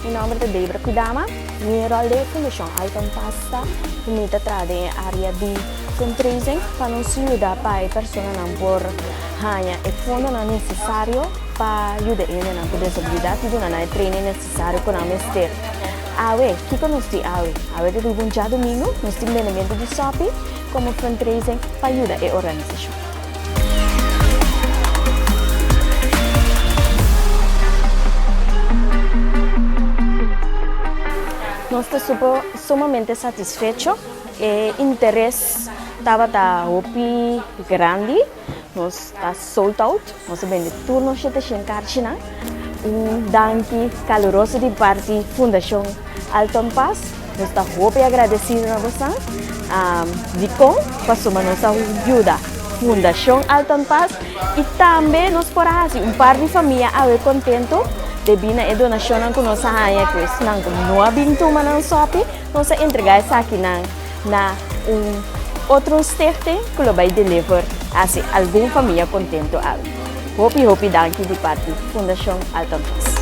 Mi nòmber ta Debra Kudama. Mi ròl den e Fundashon Alton Pas ta ku mi ta traha den e área di fundraising pa nos yuda pa e personanan por haña e fondonan nesesario pa yuda e hendenan ku desabilidat i duna nan e training nesesario ku nan mester. Awe, kiko nos tin awe? Awe ta riba un djadumingu, nos tin bendementu di sòpi komo fundraising pa yuda e organisashon. Nos ta supo sumamente satisfecho. E interes tabata hopi grandi. Nos ta sold out. Nos a bende tur nos sheteshen karchinan. Un danki kaluroso di parti Fundashon Alton Pas. Nos ta hopi agradesido na bosan. Dikon? Pasobra nos a yuda Fundashon Alton Pas i tambe nos por a hasi un par di famia awe kontento debí na e donashonnan ku nos a haña ku esnan ku no a bin tuma nan sòpi, nos a entregá esakinan na un otro stichting ku lo bai deliver hasi algun famia kontento awe. Hopi hopi danki di parti Fundashon Alton Pas.